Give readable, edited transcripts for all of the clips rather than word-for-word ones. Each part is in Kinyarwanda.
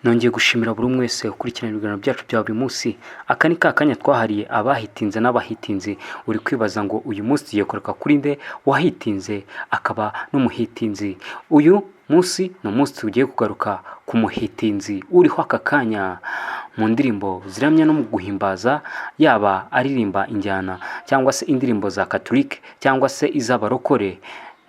Nongeye gushimira buri umwe wese ukurikirana ibiganiro byacu bya buri munsi. Aka ni ka kanya twahariye abahitinze n'abahitinzi. Uri kwibaza ngo uyu munsi tugiye kureka kuri nde wahitinze akaba n'umuhitinzi? Uyu munsi ni umunsi tugiye kugaruka ku muhitinzi uriho aka kanya mu ndirimbo ziramya no mu guhimbaza, yaba aririmba injyana cyangwa se indirimbo za Catholic cyangwa se iz'abarokore.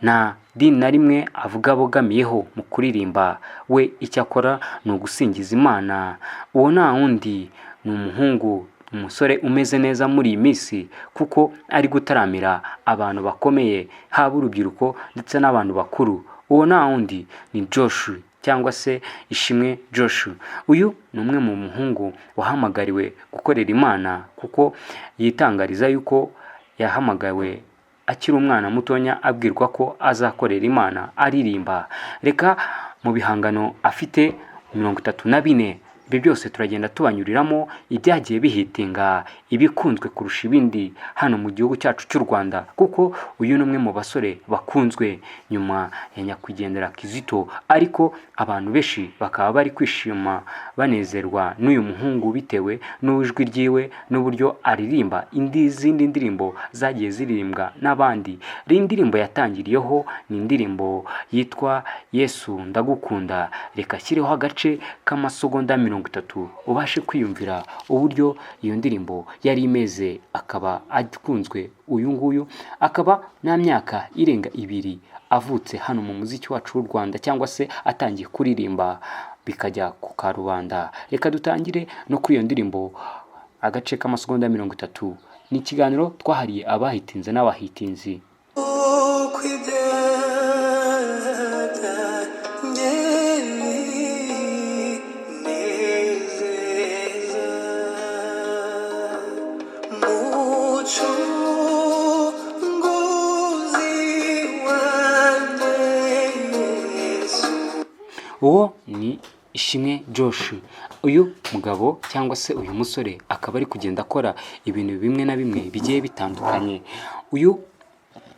Nta dini na rimwe avuga abogamiyeho mu kuririmba, we icyo akora ni ugusingiza Imana. Uwo nta wundi ni umuhungu, umusore umeze neza muri iyi minsi kuko ari gutaramira abantu bakomeye, haba urubyiruko ndetse n'abantu bakuru. Uwo nta wundi ni Josh cyangwa se Ishimwe Josh. Uyu ni umwe mu muhungu wahamagariwe gukorera Imana kuko yitangariza yuko yahamagawe akiri umwana mutonya, abwirwa ko azakorera Imana aririmba. Reka mu bihangano afite 34, ibyo byose turagenda tubanyuriramo ibyagiye bihitinga, ibikunzwe kurusha ibindi hano mu gihugu cyacu cy'u Rwanda, kuko uyu ni umwe mu basore bakunzwe nyuma ya nyakwigendera Kizito, ariko abantu benshi bakaba bari kwishima banezerwa n'uyu muhungu bitewe n'ijwi ryiwe n'uburyo aririmba izindi ndirimbo zagiye ziririmbwa n'abandi. Iyi ndirimbo yatangiriyeho ni indirimbo yitwa Yesu Ndagukunda. Reka ashyireho agace k'amasegonda 30 ubashe kwiyumvira uburyo iyo ndirimbo yari imeze, akaba akunzwe. Uyu nguyu akaba nta myaka irenga 2 avutse hano mu muziki wacu w'u Rwanda cyangwa se atangiye kuririmba bikajya ku karubanda. Reka dutangire no kuri iyo ndirimbo agace k'amasegonda 30. Ni ikiganiro twahariye abahitinze n'abahitinzi. Uko ibyatangiye binezeza, Mucunguzi wanjye Yesu. Uwo ni Ishimwe Josh. Uyu mugabo cyangwa se uyu musore akaba ari kugenda akora ibintu bimwe na bimwe bigiye bitandukanye. Uyu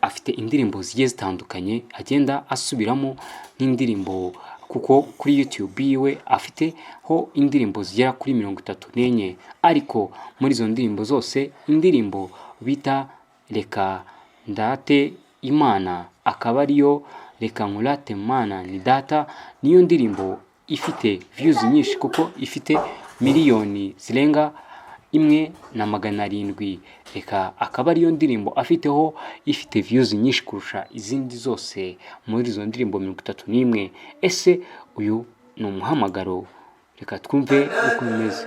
afite indirimbo zigiye zitandukanye agenda asubiramo nk'indirimbo, kuko kuri YouTube yiwe afiteho indirimbo zigera kuri 34, ariko muri izo ndirimbo zose indirimbo bita Reka Ndate Imana, akaba ariyo Reka Nkurate Mana ni Data, niyo ndirimbo ifite views nyinshi kuko ifite miliyoni zirenga 1 700. Reka akaba ariyo ndirimbo afiteho ifite views nyinshi kurusha izindi zose muri izo ndirimbo 31. Ese uyu ni umuhamagaro? Reka twumve uko bimeze.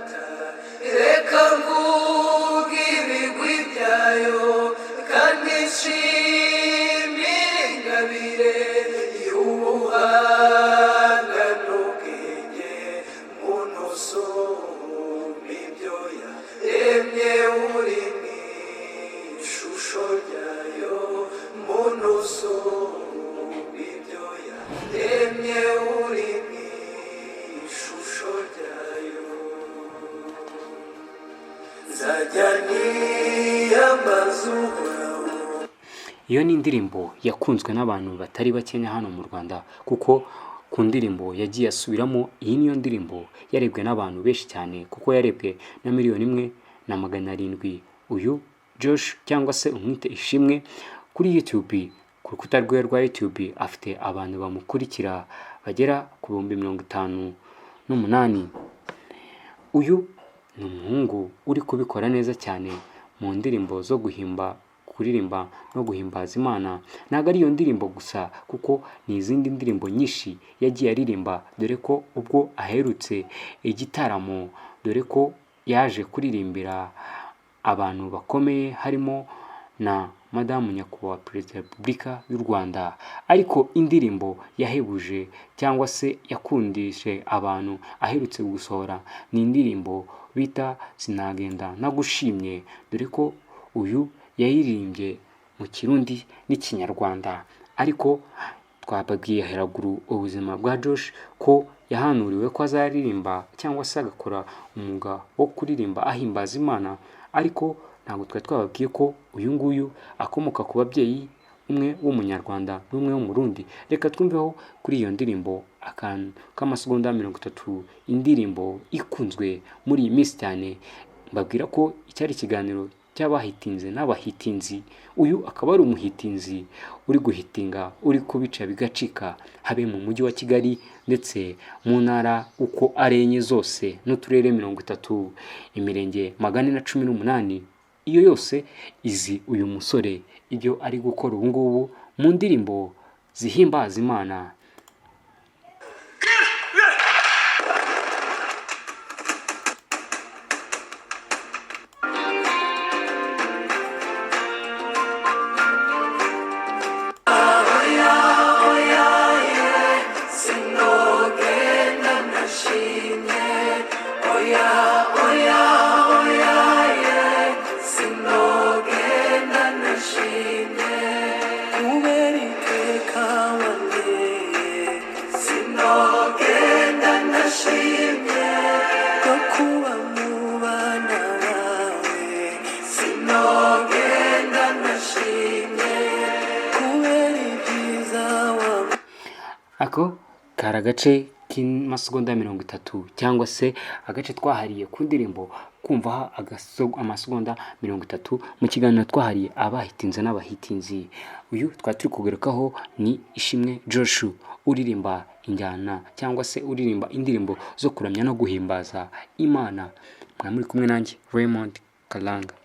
Reka mvuge ibigwi byayo kandi nshimire ingabire y'ubuhanga n'ubwenge, muntu usumba ibyo yaremye uri mu ishusho ryayo, muntu usumba ibyo yaremye uri mu ishusho ryayo. Nzajya niyambaza Uhoraho. Iyo ni indirimbo yakunzwe n'abantu batari bakenya hano mu Rwanda, kuko ku ndirimbo yagiye asubiramo, iyi niyo ndirimbo yarebwe n'abantu benshi cyane kuko yarebwe na miliyoni 1 700. Uyu Josh cyangwa se umwite Ishimwe, kuri YouTube, ku rukuta rwe rwa YouTube afite abantu bamukurikira bagera ku 58,000. Uyu ni umuhungu uri kubikora neza cyane mu ndirimbo zo guhimba, kuririmba no guhimbaza Imana. Ntabwo ari iyo ndirimbo gusa kuko ni izindi ndirimbo nyinshi yagiye aririmba, dore ko ubwo aherutse igitaramo, dore ko yaje kuririmbira abantu bakomeye harimo na Madamu Nyakubahwa Perezida wa Repubulika y'u Rwanda. Ariko indirimbo yahebuje cyangwa se yakundije abantu aherutse gusohora ni indirimbo bita Sinagenda Ntagushimye, dore ko uyu yayiririmbye mu Kirundi n'Ikinyarwanda. Ariko twababwiye haruguru ubuzima bwa Josh, ko yahanuriwe ko azaririmba cyangwa se agakora umwuga wo kuririmba ahimbaza Imana, ariko ntabwo twari twababwiye ko uyu nguyu akomoka ku babyeyi umwe w'umunyarwanda n'umwe w'umurundi. Reka twumveho kuri iyo ndirimbo akantu k'amasegonda 30, indirimbo ikunzwe muri iyi minsi cyane. Mbabwira ko icyari ikiganiro cy'abahitinze n'abahitinzi, uyu akaba ari umuhitinzi uri guhitinga, uri kubica bigacika, habe mu mujyi wa Kigali ndetse mu ntara uko ari enye zose n'uturere 30, imirenge 418, iyo yose izi uyu musore ibyo ari gukora ubu ngubu mu ndirimbo zihimbaza Imana. Sinogenda nashimye, oya oya oya ye, sinogenda nashimye, kubera iteka wanteye, sinogenda nashimye, no kuba mu bana bawe, sinogenda nashimye, kubera ibyiza wampaye. Ako kari agace k'amasegonda 30 cyangwa se agace twahariye ku ndirimbo kumvaho amasegonda 30 mu kiganiro twahariye abahitinze n'abahitinzi. Uyu twari turi kugarukaho ni Ishimwe Joshua uririmba injyana cyangwa se uririmba indirimbo zo kuramya no guhimbaza Imana. Mwari muri kumwe nanjye Raymond Kalanga.